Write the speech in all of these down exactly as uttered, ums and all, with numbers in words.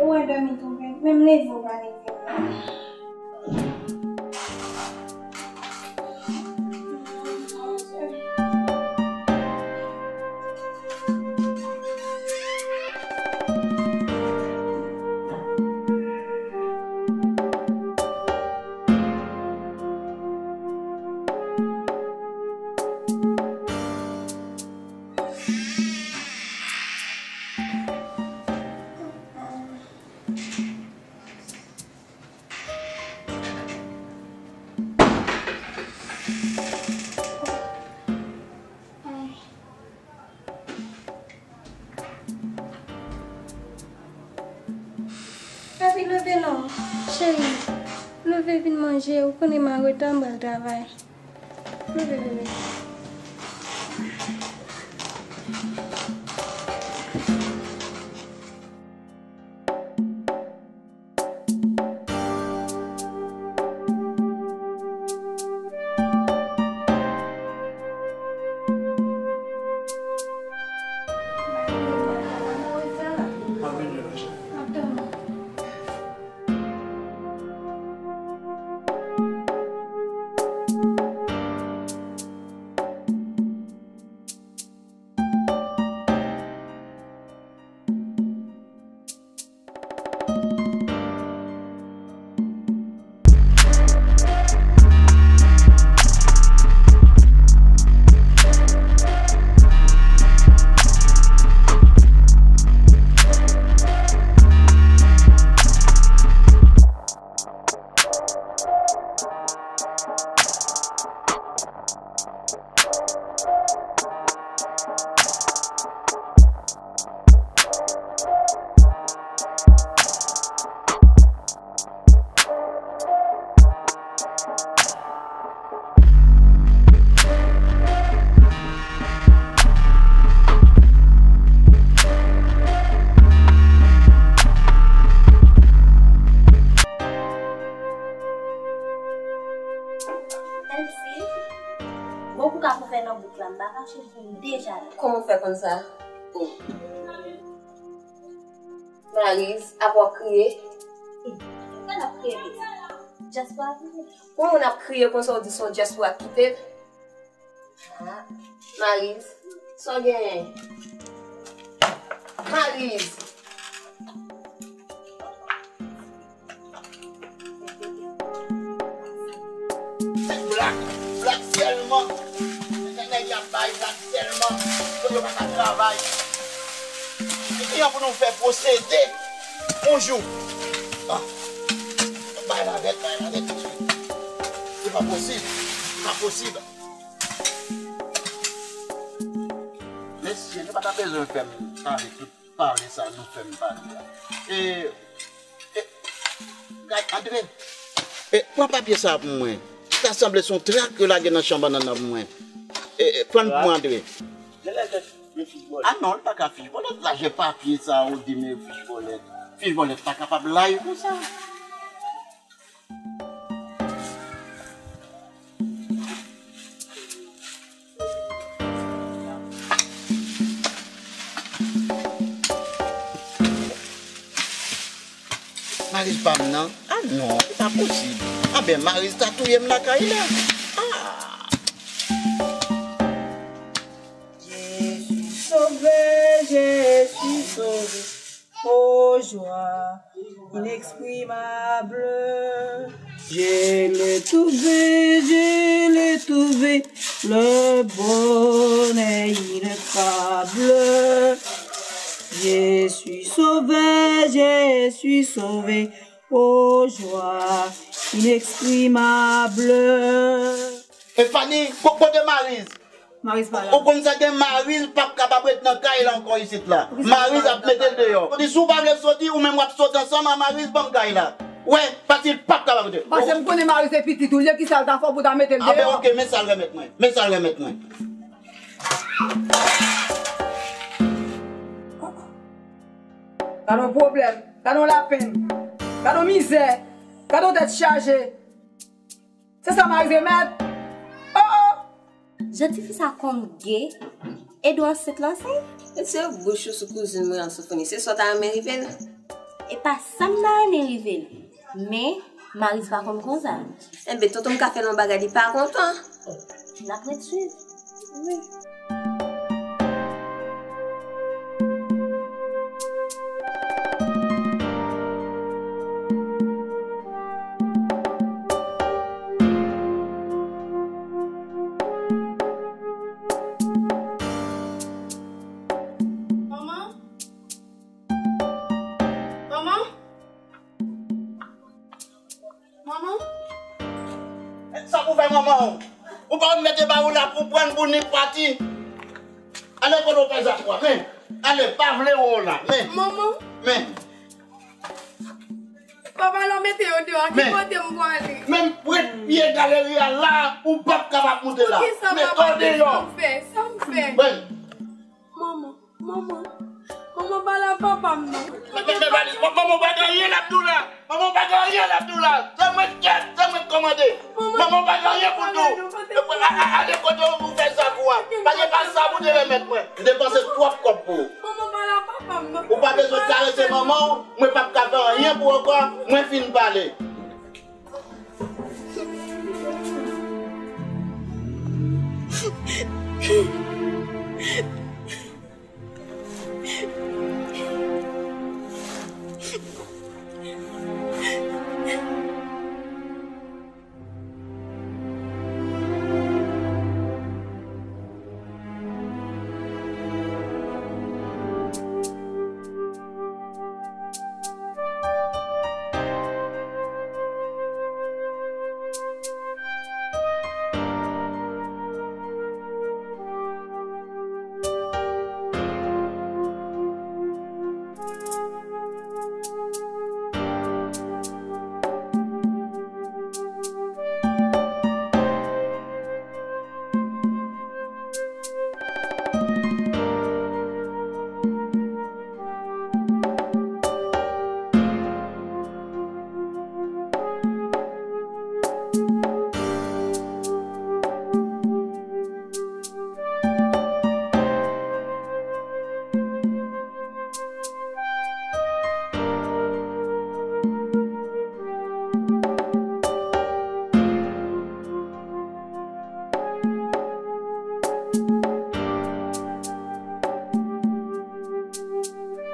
Ou wè dòmi tou vre, menm leve ou pa leve. Papi, leve non, cheri. Leve vin manje, ou konnen m an reta, m pral travay. Leve, bebe. Mèsi. Bon, pou ka pou fè nan bouk la, m pa kache pou m deja la. Kòman w fè konn sa? Oh. Mariz, apa w ap kriye? Kòman n ap kriye pitit? Dyaspora ap vini. Pou moun ap kriye konsa, w di se yon dyaspora k kite l? Ah, Mariz, sa w genyen? Mariz! Se blak, blak sèlman. Nèg y ap bay blak sèlman. Yo pa ka travay. Ki jan pou nou fè pwosede yon jou? Ah. Bay lavèt, bay lavèt. Se pa posib. Se pa posib. Mesye, nou pa ta bezwen fè m pale tout pale sa nou fè m pale a. E, e, gad, Andre, e, pran papye sa a pou mwen. Sa sanble se yon trak yo lage nan chan bannann nan pou mwen. E, e, pran l pou mwen, Andre. Genlè se yon fich bòlèt. Ah non, li pa ka fich bòlèt. Lajè papye sa a, ou di men fich bòlèt. Fich bòlèt pa kapab laj konsa. Mariz pa m nan? Ah non, se pa posib. Anben, Mariz ta touye m lakay la. Ah! Je suis sauvé, je suis sauvé. Oh, joie inexprimable. Je l'ai trouvé, je l'ai trouvé, le bonheur ineffable. Je suis sauvé, je suis sauvé, oh, joie inexprimable. E Fanny, ko-, kote Mariz? Mariz pa la. Ou konn sa gen Mariz p ap kapab ret nan kay la ankò isit la. Mariz ap mete l deyò. Ou di si w pa vle soti, ou menm w ap soti ansanm a Mariz, ban m kay la. Wè, pati l p ap kapab rete. Paske m konnen Marise pitit ou l ye, kisa l ta fè w pou w ta mete l deyò? Anben, oke, men sa l remèt mwen. Men sa l remèt mwen. Gade yon pwoblèm, gade yon lapenn, gade yon mizè, gade yon tèt chaje. Se sa Marise mèt? Oh, oh! Jan tifi sa konn ge, Edo ansent l ansent? E se bouch ou sou kouzin mwen an Soufoni, se sa w ta renmen rive l? E pa sa m ta renmen rive l, men Marise pa konn konsa. Enben, tonton m ka fè l yon bagay, li pa kontan. N ap ret swiv. Wi. Manman? Manman? Manman? Sa pou fè manman w? Ou pa konn mete ba ou la pou pran pou ni pati. Ale kote w fè zak ou a, men. Ale, pa vle wè w la, men. Manman? Men. Papa, lè w mete yo deyò, ki kote m pwale? Men, pran pye galeri a la, ou p ap kapab moute la. Poukisa papa, sa m fè? Sa m fè? Manman, manman, manman, pale ak papa m non. Men, men, men, manman pa gen anyen l ap di w la. Manman pa gen anyen l ap di w la. Se mwen k chèf, se mwen k kòmande. Manman pa gen anyen pou l di w. A, a, ale kote w fè zak ou a. Pa gen pa sa pou te remèt mwen. M depanse twòp kòb pou ou. Ou pa bezwen karese manman w, mwen p ap ka fè anyen pou ou ankò, mwen fin pale.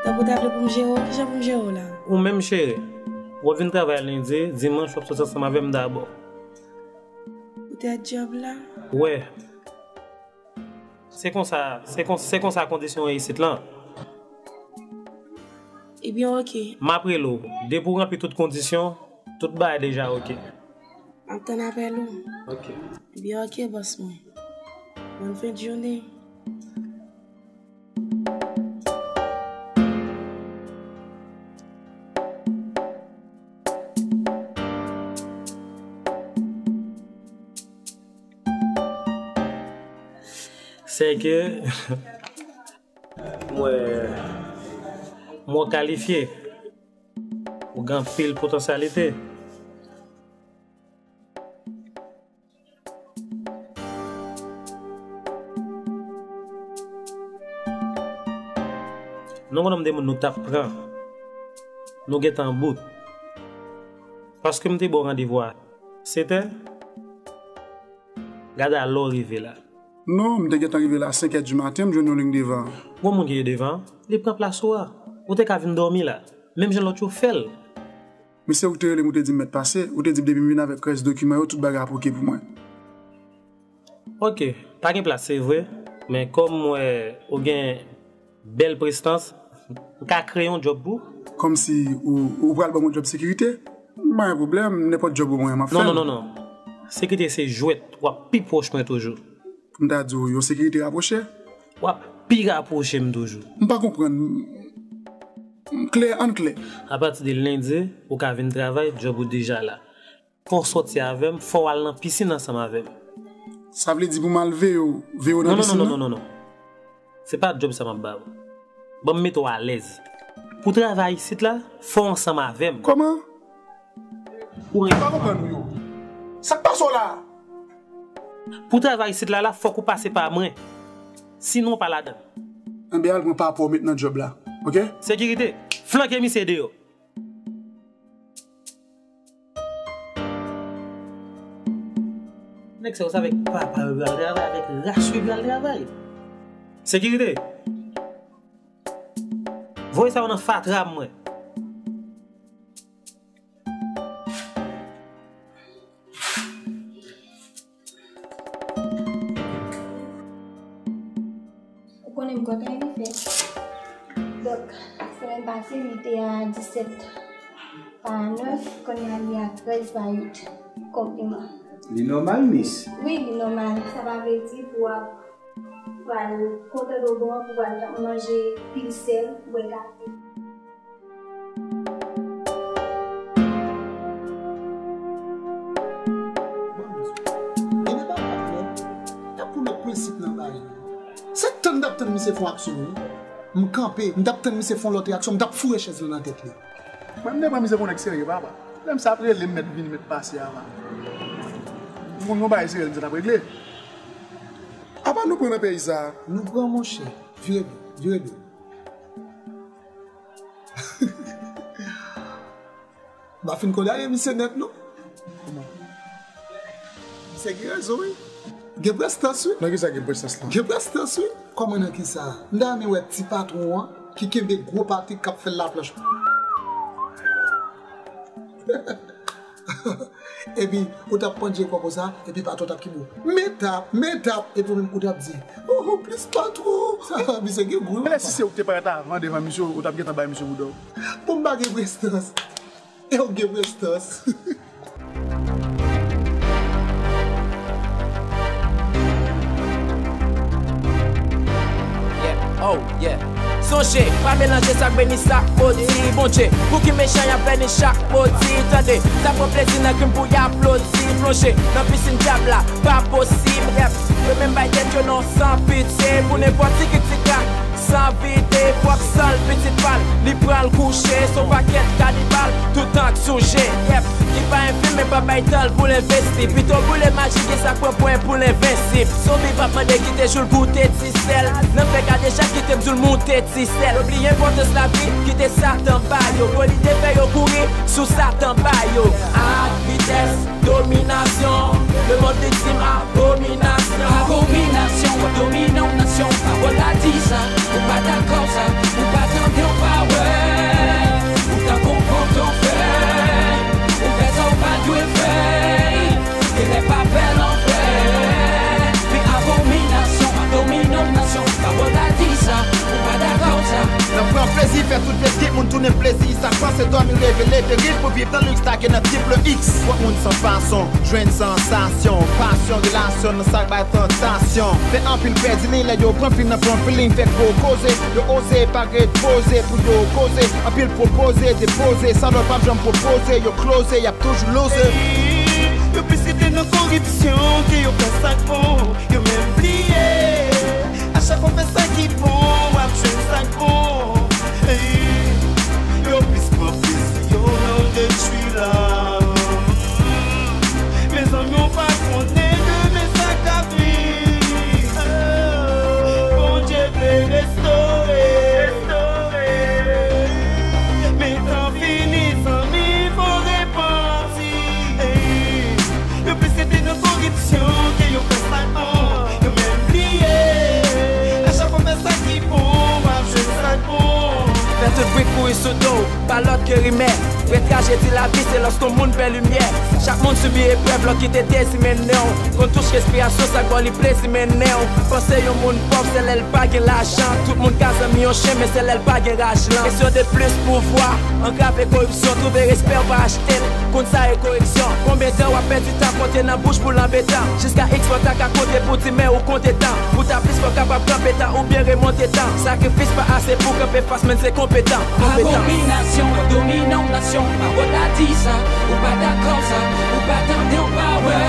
Tankou w ta vle pou m jere w, kijan pou m jere w la? Ou menm cheri, w ap vin travay lendi, dimanch w ap soti ansanm avè m dabò. Poutèt djòb la? Wè. Se konsa, se kon, se konsa kondisyon yo isit lan. Ebyen, oke. M ap rele w. Depi w ranpli tout kondisyon, tout bagay deja oke. M ap tann apèl ou. Oke. Ebyen, oke, bòs mwen. Bòn fen de jounen. Sè ke mwen, mwen kalifye. Ou gen anpil potansyalite. Nou konn nonm de moun nou t ap pran. Nou gentan bout. Paske m te ba w randevou a setè, gade a lè w rive la. Non, m te gentan rive la senkè di maten, m jwenn yon liy devan. Gon moun ki te devan, li pran plas ou a. Ou te ka vin dòmi la, menm jan lòt yo fè l. Mesye, ou te rele m, ou te di m mèt pase, ou te di m depi m vin avèk rès dokiman yo, tout bagay ap oke pou mwen. Oke, pa gen plas, se vre, men kòm m wè ou gen bèl prestans, m ka kreye yon djòb pou ou. Kòmsi ou, ou pral ban m yon djòb sekirite? M pa gen pwoblèm, nenpòt djòb ou ban mwen, m ap fè l. Non, non, non, non. Sekirite se jwèt, w ap pi pwòch mwen toujou. Pou m ta di w, yon sekirite rapwoche? W ap pi rapwoche m toujou. M pa konprann. M klè, ann klè. Apati de lendi, ou ka vin travay, djòb ou deja la. Fò w sòti avè m, fò w al nan pisin ansanm avè m. Sa vle di pou m al veye w, veye w nan pisin nan? Non, non, non, non, non, non. Se pa djòb sa m ap ba w. Ban m mete w alèz. Pou travay isit la, fò w ansanm avè m. Kòman? Ou renmen. M pa konprann ou yo. Sa k pase w la a? Pou travay isit la, la, fòk ou pase pa mwen. Sinon, w pa ladan. Enben, al pran pa w met nan djòb la. Oke? Sekirite, flanke misye deyò. Nèg sa yo, se avèk papa yo pral travay, avèk rach yo pral travay. Sekirite. Voye sa yo nan fatra mwen. Ou konnen m kontan Jennifer. Donk, semèn pase, li te a disèt pa nèf, kounye a li a trèz pa uit. Konpliman. Li nòmal, Miss? Wi, li nòmal. Sa pa vle di pou w ap pral kontan dodo an, pou w pral manje pil sèl, bwè kafe. Genlè pa konprann. T ap pou met prensip nan bagay yo. Se tann m t ap tann misye fè yon aksyon, wi. M kanpe, m t ap tann misye fè yon lòt reyaksyon, m t ap foure chèz lan nan tèt li. Mwen, m te pran misye pou nèg serye, papa. Lè m sa ap rele m, mèt vini, mèt pase a, man. Yon, yon bagay serye, misye t ap regle. Apa nou pran nan peyi sa a? Nou pran, monchè. Vire do, vire do. M pa fin kondane misye nèt, non. Kòman? Misye gen rezon, wi. Gen prestans, wi. Nan kisa gen prestans lan? Gen prestans, wi. Kòman nan kisa? M ta renmen wè ti patwon an ki kenbe gwo Patrik k ap fè l laplanch. Epi, ou t ap pandye kò konsa, epi patwon t ap kenbe w. Men tap, men tap, epi ou menm ou t ap di, oh, oh, plis patwon. Sa, misye gen gou, wi. Menm si se ou ki te parèt avan devan misye, ou t ap gentan bay misye bouda w. Bon, m pa gen prestans. E ou gen prestans. Yeah, oh, yeah. Sonje, pa melanje sa k beni, sa k modi. Bondye, pou ki mechan y ap beni chak modi. Tande, sa pran plezi nan krim pou y aplodi. Plonje nan pisin dyab la, pa posib. Rep, yo menm bay tèt yo non san pitye. Pou nenpòt ti krik ti krak, san vide, pwòp san l, pitit pa l, li pran l kouche. Se yon pakèt kanibal, tout tan k souje. Yep, ki pa enfime, pa bay tan l pou l envesti. Pito boule maji, gen sa k pran pwen pou l envensib. Zonbi p ap mande kite jou l goute ti sèl. Nan fè gade chak kite m di l moute ti sèl. Yo bliye enpòtans lavi, kite Satan ba yo. Bon lide fè yo kouri sou Satan ba yo. Ak vitès, dominasyon, lemonn viktim, abominasyon. Abominasyon, w ap domine yon nasyon. Pawòl la di sa, ou pa dakò sa, ou pa tande, w pa wè. Ou tankou yon pòtofèy, ou fè sa w pa dwe fè. Genlè pa bèl anfè, men abominasyon, w ap domine yon nasyon. Pawòl la di sa, ou pa dakò sa. N ap pran plezi fè tout vye timoun tounen plezi. Sa k panse dòmi reve leve rit pou viv nan liks lage nan triple X. Twòp moun san fason, jwenn sansasyon, pasyon, relasyon nan sa k bay tantasyon. Fè anpil pèdi liy lè yo pran fil nan pran feeling, fè gwo koze. Yo oze pa ret poze pou yo koze. Anpil pwopoze, depoze, sa lòt p ap janm pwopoze. Yo kloze, y ap toujou loze. Yo plis rete nan koripsyon ke yo fè sa k bon. Yo menm bliye, a chak fwa w fè sa ki bon, w ap jwenn sa k bon. Ey, yo plis pran plezi yo nan detwi lòm. Mezanmi, w pa konnen demen sa k ap vini. Bondye vle restore. Men tan fini, zanmi, fò repanti. Ey, yo plis rete nan koripsyon ke yo fè sa k bon. Yo menm bliye, a chak fwa w fè sa ki bon, w ap jwenn sa k bon. Fè tout bri kouri sou do w, pa lòt ke rimè. Vrè trajedi lavi se lòske yon moun pè limyè. Chak moun sibi eprèv lè w kite dezi mennen w. Konn touche respirasyon, sa k ba w li plezi mennen w. Panse yon moun pòv se lè l pa gen lajan. Tout moun ka zanmi yon chen, men se lè l pa gen raj lan. Kesyon de plis pouvwa angrave koripsyon. Twouve respè w pa achte l. Konn sa e koreksyon. Konbyen tan w ap pèdi tan konte nan bouch pou l anbetan? Jiska X fò w ta ka konte pou di men ou konte tan. Pou ta plis fò w kapab kanpe tan oubyen remonte tan. Sakrifis pa ase pou kanpe fas, men se konpetan. Konbinasyon, dominasyon, pawòl la di sa, ou pa dakò sa, ou pa tande yon pawòl.